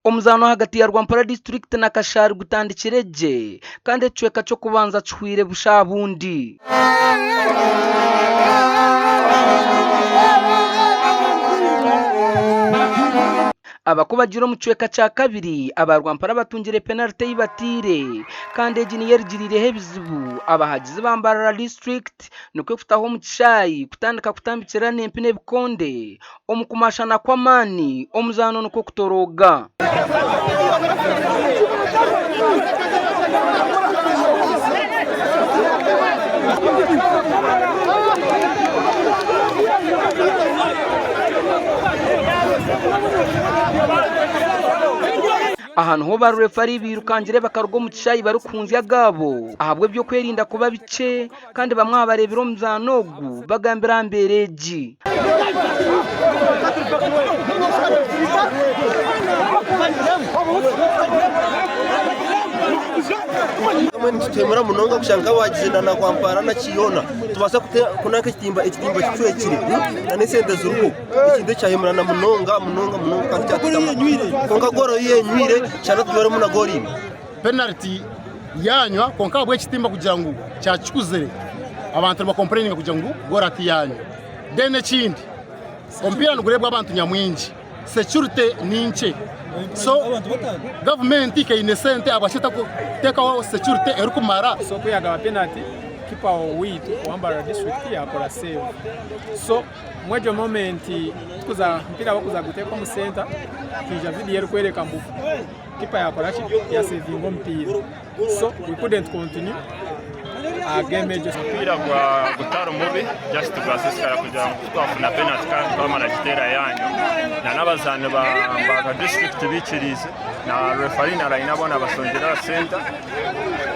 Omuzaano ahagati ya Rwampara disiturikiti na Kashari gutandikire gye kandi ekicweka ky'okubanza kihweire busha aha bundi. Abakubagira omu kicweka kya kabiri, aba Rwampara batungire penariti ei bataire kandi egi niyo erugiriireho ebizibu abahagizi ba Mbarara disiturikiti nikwo kutaho omu kishaayi kutandika kutambikirana empi n'ebikonde Omu kumashana kw'amaani, omuzaano nikwo kutorooga. Aha niho baarefari bairukangire bakaruga omu kishaayi barikuhunzya agaabo ahabw'eby'okwerinda kuba bikye Kandi bamwe aha bareebire omuzaano ogu bagambire aha mbeera egi. Mbwenu nituhemura munonga kushanga nk'abagize na Rwampara na Kiyoona tubaasa kunanka ekitimba ekitimba kicwekire na n'esente ziriho ekintu ekyahemurana munonga munonga munonga kandi kyatutama kwonka gooro ei enywire shana tujwaremu na gooro imwe. Penaliti yanywa kwonka ahabw'ekitimba kugira ngu kyakikuzire abantu nibakompureyininga kugira ngu goora tiyanywa. Then ekindi omupiira nigureebwa abantu nyamwingi, security ni nkye so gavumenti eine sente ahabwaki etakuteekaho security erikumara. So kuyagaba penalty kipa oweitu owa Mbarara district yakora save so Omwegyo moment tukuza omupiira bakuza guteeka omu center haija video erikworeka ngu kipa yakoraki yasevinga omupiira so we couldn't continue aha game egyo. Omupiira gutari mubi just gwasisikara kugira ngu kutwafuna penalty kandi twamara giteera yanywa na n'abazaani ba Mbarara district baikiriize na referee na line boona bashongire aha center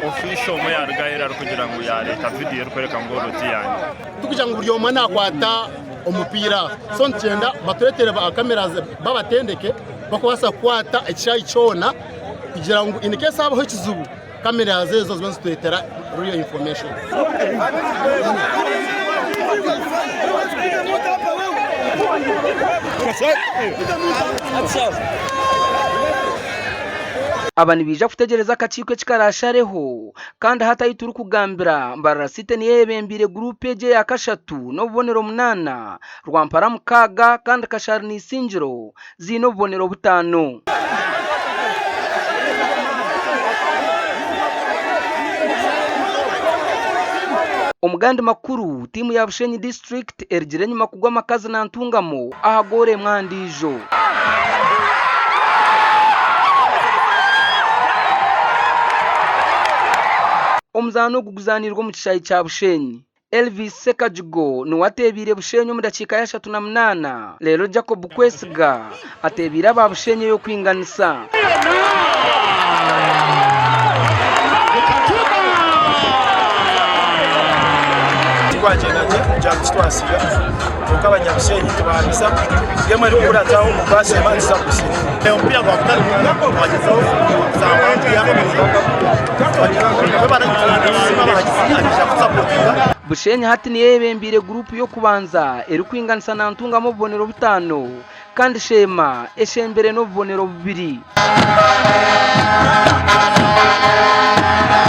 official omwe yaruga aheeru arikugira ngu yareeta video erikworeka ngu goal tiyanywa. Tikugira ngu buri omwe nakwata omupiira so nitugyenda baturetere ba cameras babatendeke bakubaasa kukwata ekishaayi kyona kugira ngu in case habaho ekizibu cameras ezo zibe nizitureetera real information. Aba nibaija kutegyereza akakiiko eki karaashareho Kandi hati ahu turikugambira, Mbarara City niyo eyebembeire guruupu egi eya kashatu n'obubonero munaana, Rwampara mukaaga kandi Kashari na Isingiro ziine obubonero butaano. Omu gandi makuru, tiimu ya Bushenyi District erugire enyima kugwa amakazi na Ntungamo aha goolo emwe aha ndiijo. Omuzaano ogu guzaanirwe omu kishaayi kya Bushenyi. Elvis Sekajugo niwe ateebiire Bushenyi omu dakiika y'ashatu na munaana reero Jacob Kwesiga ateebiire aba Bushenyi ey'okwinganisa. Twagyenda gye kugira ngu titwasiiba kwonka abanyabushenyi tubahamiza geemu erikukurataho baasiiba nituza kusiiba. Omupiira gwaba gutari mubi twagyezaho kuzamba abaija kutusapotinga. Bushenyi hati niyo eyebembeire guruupu y'okubanza erikwinganisa na Ntungamo obubonero butaano kandi Sheema eshembire n'obubonero bubiri.